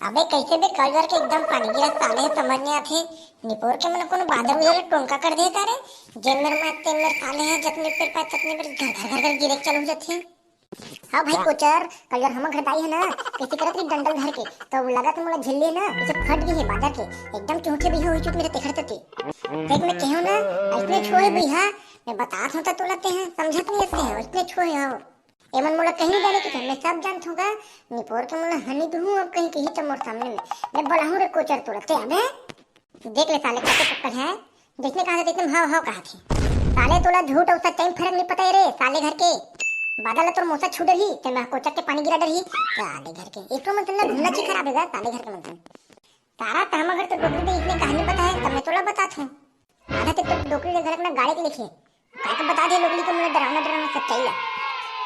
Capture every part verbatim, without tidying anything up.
अबे कइसे बे, कल करके एकदम पानी गिरत साले हे, समझ नइ आथे। निपोर के मन कोनो बादर उदर टोनका कर दे तारे। जेन मेर मैं तेन मेर साले हे, जतने पेर पाए ततने पेर घर घर घर घर गिरे के चालू हो जाथे। हाँ भाई कोचर, कल यार हमर घर दाई हे ना, कइसे करत रही डंडल धर के, तो लगत मोला झिल्ली ना, कइसे फट गे हे बादर के, एकदम चूंठे बिहा होई चुत मेरे तेखर तते। देख मैं केहेंव ना, अइसने छोहे बिहा, मैं बतात हंव त तोला तेह, समझत नइ अइसने हे, अइसने छोहे हो। एमन मोला कहीं नइ जाने के, मैं सब जानत हंव गा, निपोर के मोला हनी दुहूं, अब कहीं कही त मोर सामने में, मैं बलाहूं रे कोचर तोला, ते अबे। देख ले साले, कते पक्कल हे, जइसने कहा थे, तइसने हव, हव कहा थे। साले तोला झूठ अउ सच्चाई में फरक नइ पता हे रे, साले घर के। बादर ला तोर मोसा छू डरही, ते मैं कोचर के पानी गिरा डरही, साले घर के। एको मन सन ला घूमना ची खराब हे गा, साले घर के मन सन। तारा त हमर घर तो डोकरी दे अइसने कहानी बताए, तब मैं तोला बतात हंव। आधा ते तो डोकरी दे घर अपना गाड़ी के लेके। का तो बता दे लोगली के मोला डरावना, डरावना सच्चाई ला।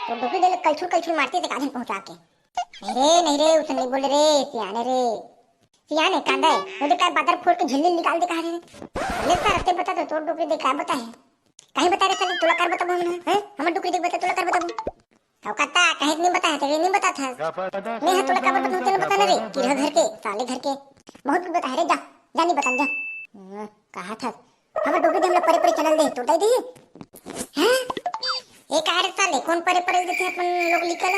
तो डोकरी दे ले कलछुल, कलछुल मारती ते काजन पहुंचा के। नहीं रे, नहीं रे, उसन नइ बोले रे, सियाने रे। सियाने कांदा हे, वो दे काय बादर फोड़ के झिल्ली निकाल दे कहा रे। ले सर, ते बता तो, तोर डोकरी दे काय बताए? काहे बता रे साले, तोला कर बताबो हम, हैं? हमर डोकरी देख बता, तोला कर बताबो। अउ कता, कहे नइ बता हे, तेरे नइ बता था। मैं हा तोला कर बताबो, तेला बता ना रे, किरहा घर के, साले घर के। बहुत कुछ बता हे रे, जा, जा नइ बता, जा। हम्म, कहा था। हमर डोकरी दे हमला परे परे चलल दे, तो दे दे। हैं? ए कहा रे साले, कोन परे परे देथे अपन लोग लिकल?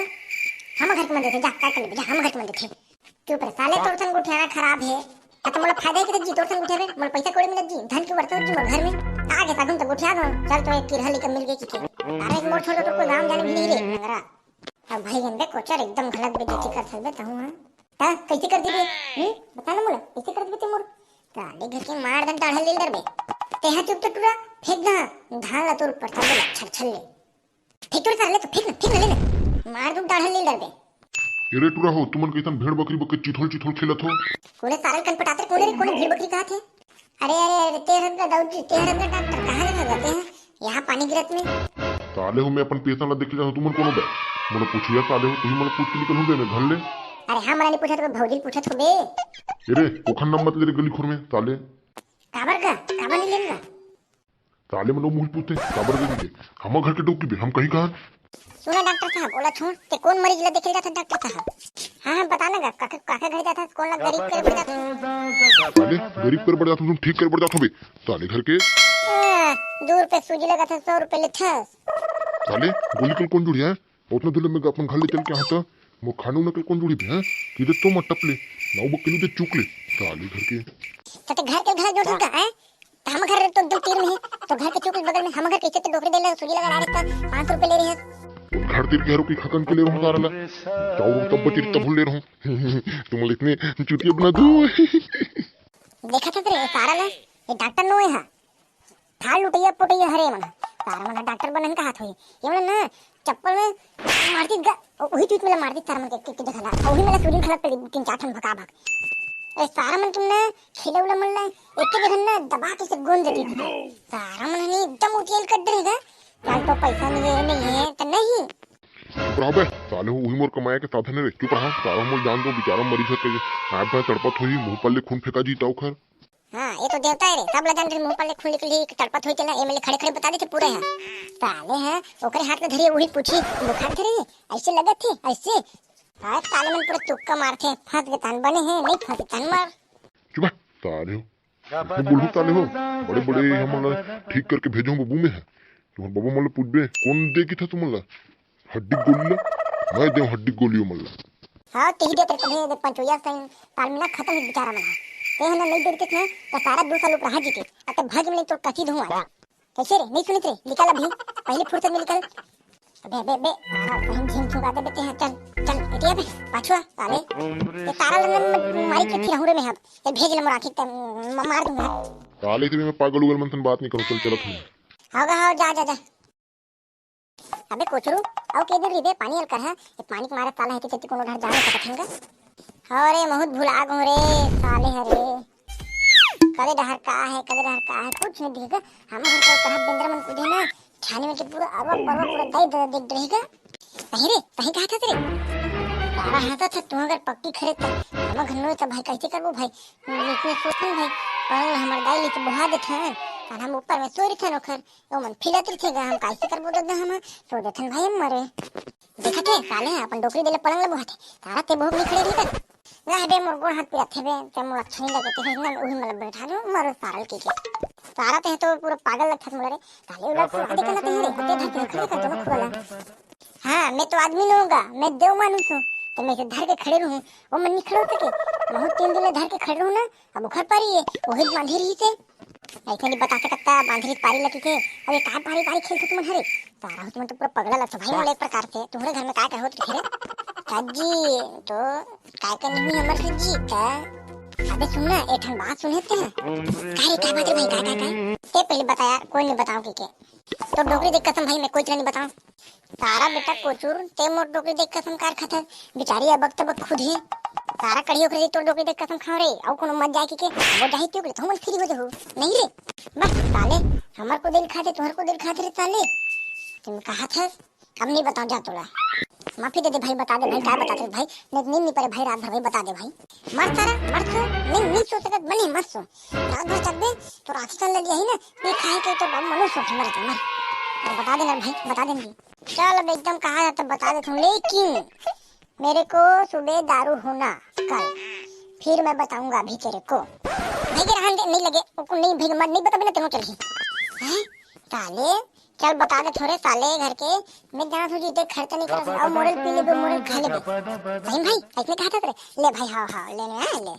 हमर घर के मन देथे, जा, काय कर लेबे, जा, हमर घर के मन देथे। चुप रह साले, तोर संग गोठियाना खराब हे। आ तो मोला फायदा हे कि जी तोर संग गोठियाबे, मोला पैसा कौड़ी मिलत जी, धन की वर्षा होत जी मोर घर में। आ गे साधु त गोठिया दो, चल तो एक किरहा लेके मिल गई किके। अरे एक मोर छोड़ दो, तो कोई गांव जाने भी नहीं रे, नंगरा। अब भाई गंदे कोचर एकदम गलत बेइज्जती कर सकबे तहूं, हां? ता कैसे कर देबे? हम्म? बता ना मोला, कैसे कर देबे ते मोर? साले घर के मार दन टाढ़ल ले डरबे। तेहा चुप तो टूरा, फेंक दा, धान ला तोर ऊपर साले ला छल छल ले। फेंक तो साले, तो फेंक ना, फेंक ना, ले ना। मार दूं टाढ़ल ले डरबे। ए रे टूरा हो, तुमन कइसन भेड़ बकरी बके चिथोल चिथोल खेलत हो? कोने सारल कनपटात रे, कोने रे, कोने भेड़ बकरी कहाथे? अरे, अरे, अरे, ते हरंगा दाऊ जी, ते हरंगा डॉक्टर, कहाँ ले भगत हैं? यहाँ पानी गिरत में। साले हो, मैं अपन पेशा ला देखे जात हो, तुमन कोनो बे? मोला पूछिया साले हो, तुही मोला पूछ के निकल हो बे, मैं घर ले। अरे हाँ, मोला नहीं पूछत हो, भौजी पूछत हो बे। ए रे, ओखर नाम मत ले रे गली खोर में, साले। काबर का? काबर नहीं लेंगा? साले मन वो मुंह पूछते, काबर गई के? हमर घर के डोकरी बे, हम कहीं कहा? सुना डॉक्टर साहब, ओला छोड़, ते कौन मरीज ला देखे जात है डॉक्टर साहब? हाँ, हाँ, बता ना गा, काका, काका घर जात है, कौन ला गरीब कर बर जात है? साले, गरीब कर बर जात हो, तुम ठीक कर बर जात हो बे, साले घर के। हाँ, दो रुपए सूजी लगा था, सौ रुपए लेथस। साले, गोली कल कौन जुड़ी है? उतना दूर में अपन घर ले चल के आता, मोर खानू नकल कौन जुड़ी बे, हैं? सीधे तो मत टप ले, नाऊ बक्के दे चुक ले, साले घर के। तो ते घर के घर जोड़ का, हैं? त हमर घर तो एकदम तीर में हे, तो घर के चौक बगल में हमर घर कैसे ते डोकरी देले, सूजी लगा रहा था, पाँच सौ रुपए ले रहे हैं। घर तीर के हरो की खकन के ले रहूं तारा ला, चाउर तब बची तब ले रहूं। तुम लोग इतने चुतिया बना दो। देखा था तेरे सारा ला, ये डॉक्टर नो है, थाल लुटैया पोटैया हरे मन, सारा मन डॉक्टर बनन का हाथ होई, ये मन ना चप्पल में मारती गा, ओ, वही चीज में मारती सारा मन के, के, के जगह ला, वही में सूजी खलक पड़ी तीन चार ठन भका भक। ए, सारा मन के ना खेले उला मन ला एक के जगह ना दबा के से गोंद देती थी। सारा मन ने एकदम उठियल कर देगा, चल तो पैसा नहीं है, नहीं है, तो नहीं। चुप रह बे, साले हो, वही मोर कमाया के साधन है रे, चुप रहा, सारा मोर जान दो, बेचारा मरीज है, के हाथ में तड़पत होई, मुंह पर ले खून फेंका जीता ओखर। हाँ, ये तो देवता है रे, सब ला जान दे, मुंह पर ले खून निकली, तड़पत होई तेला, एमएलए खड़े खड़े बता देते पूरा है। साले हैं, ओकरे हाथ में धरिए, वही पूछी, बुखार धरे, ऐसे लगत थे, ऐसे। हाँ, साले मन पूरा तुक्का मारथे, फंस के तान बने हैं, नहीं फंसे तान मार। चुप है, साले हो। मैं बोलूँ साले हो, बड़े बड़े हमन ला ठीक करके भेजो बबू में है। तुम्हार बाबू मन ला पूछबे, कौन दे की था तुमन ला? हड्डी गोली ला? मैं देव हड्डी गोली उमन ला। हाँ, तेही देत रहे, तभे दे पंचोया सही ताल में ना खत्म ही बेचारा मन। ते है ना नहीं देते ना, तो सारा दो साल ऊपर हाथ जीते। अते भाग में तो कथी धुआं। कैसे रे? नहीं सुनित रे? निकल अभी, पहली फुर्सत में निकल। अबे, अबे, अबे, सारा कहीं झिंग झुंगा दे बेटे हैं, चल, चल, बेटे अबे, पाछुआ, साले। ये तारा लंदन में मारी के फिर हूँ रे मैं अब। ये भेज ले मोर आँखी ते, म-, मार दूंगा। साले से भी मैं पागल उगल मन सन बात नहीं करूँ, चल, चलत हूँ। हाँ गा, हाँ, जा, जा, जा। अबे कोचरू, अउ के दिन रिबे पानी अल करहा, ये पानी के मारे साला है कि चेती कोनो घर जा नहीं सकत हन गा। हाँ रे, बहुत भुला गो रे, साले हरे। कदे डहर का है, कदे डहर का है, कुछ नहीं दिखेगा। हम घर का तरफ बेंदर मन कूदे ना, छानी में के पूरा अरवा परवा पूरा दई दे देख रहेगा। सही रे, सही कहा था तेरे। तारा हंसा था, तू अगर पक्की खरे तो हम घर नो तो भाई कैसे करबो भाई? इतने सोचन भाई, पलंग हमर दाई लेके बुहा देथन, और हम ऊपर में सो रही थन ओखर। ओ मन फिलत रहिथे गा, हम काइसे करबो ददा, हम सो जथन भाई, हम मरे। देखत हे, साले ह अपन डोकरी देले पलंग ल बोहाथे। सारा ते बोहक नइ खड़े रही कर। ना बे, मोर गोड़ हाथ पिरात हे बे, ते मोर अच्छा नहीं लगे, ते ना उही मतलब बैठा दो, मरो सारा ल कहिके। सारा ते तो पूरा पागल लगथस मोला रे। साले उलट सुलट के ना ते रे, ते धर के खड़े कर दोनों खुला। हाँ, मैं तो आदमी नहीं हूँ गा, मैं देव मानुष हूँ। तो मैं इसे धर के खड़े रहूँ, वो मन नहीं खड़े हो सके। महू तीन दिन ले धर के खड़े रहूँ ना, अब उखर पारी है, वही बांधे रही से। ऐसे नहीं बता सकता, बांधे रही पारी लगी थे। अरे काय पारी पारी खेलते तुमन हरे? सारा हो तुमन तो पूरा पगला लगता भाई, मोला एक प्रकार से। तुम्हारे घर में काय काय होत रखे रे? काजी, तो काय करनी हुई हमर से जी का? अबे सुन ना, एक ठन बात सुने ते हैं। काय रे, काय बात रे भाई, काय, काय, काय? ते पहले बता यार, कोई नहीं बताओ के, के। तो डोकरी देख कसम भाई, मैं कोई तरह नहीं बताऊं। सारा बेटा कोचुर, ते मोर डोकरी देख कसम कार खाथस। बेचारी अबक तबक खुद ही। सारा कढ़ी ओकरे तोर डोकरी देख कसम खाओ रे। अउ कोनो मत जाए के, के वो जाही क्यों के, तो मन फ्री हो जाहू। नहीं रे, बस साले, हमर को दिल खाथे, तुहर को दिल खाथे रे साले। तुम कहा था, अब नहीं बताओ जा तोला। माफी दे दे भाई, बता दे भाई, काय बता दे भाई, नहीं, नहीं, नहीं परे भाई, रात भर भाई बता दे भाई। मर सारा, मर सो, नहीं, नहीं सो सकत, बनी मत सो। रात भर जगबे, तो रात चल लिया ही ना, ये खाए के तो बाबू मनुष्य सोच मर जा, मर। और बता देना भाई, बता देंगे। चल अब एकदम कहा जाता बता देता हूँ, लेकिन मेरे को सुबह दारू होना कल, फिर मैं बताऊंगा अभी तेरे को। भाई के रहन दे, नहीं लगे, वो को नहीं भाई, मत नहीं बता बिना तेरे को चल ही। हैं? साले, चल बता दे थोड़े साले घर के, मैं जाना सोची ते खर्चा नहीं कर और मोरल पी लेबे, मोरल खा लेबे। सही भाई, ऐसने कहा था तेरे। ले भाई, हाँ, हाँ, ले, ले, हाँ, ले।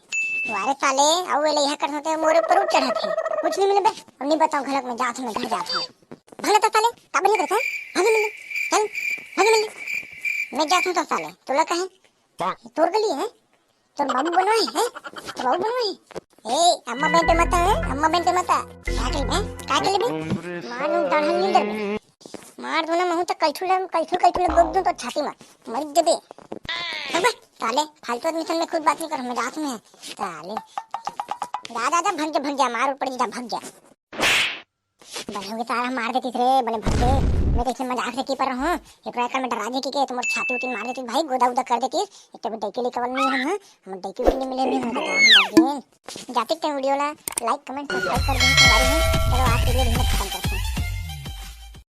वारे साले, अब वे ले यह कर सकते हैं, मोरे पर चढ़त है। कुछ नहीं मिले बे, अब नहीं बताऊँ घलक में जात हूँ, मैं घर जात हूँ। भाग ना तो साले, का बढ़िया करता है? भाग मिल ले, चल, भाग मिल ले। मैं जात हूँ तो साले, तोला कहे? तोर गली है? तोर बाबू बनवाए है? तोर बाबू बनवाए? ए, अम्मा बहन पे मत है, अम्मा बहन पे मत है। क्या कर बे? क्या कर बे? मार दूं दाढ़ा नींदर में। मार दूं ना महू तो कलछुल, कलछुल, कलछुल गोद दूं तो छाती में। मर जबे। अब साले, फालतू आदमी से मैं खुद बात नहीं करूँ, मैं जात में है। साले। जा, जा, जा, भाग जा, भाग जा, मार ऊपर जा, भाग जा। बने होगे सारा मार देतिस रे, बने भग गे। मैं तो ऐसे मजाक से की पर रहूं, एक बार में डरा जे की के तुम छाती उती मार देतिस भाई, गोदा उदा कर देतिस। एक तो भी डैकी लेके वाला नहीं हम, हम डैकी उकी नहीं मिले, नहीं हम बता, हम बच गए। जाते के वीडियो ला like comment subscribe कर देना तुम्हारी है। चलो आज के वीडियो यहीं खत्म करते हैं।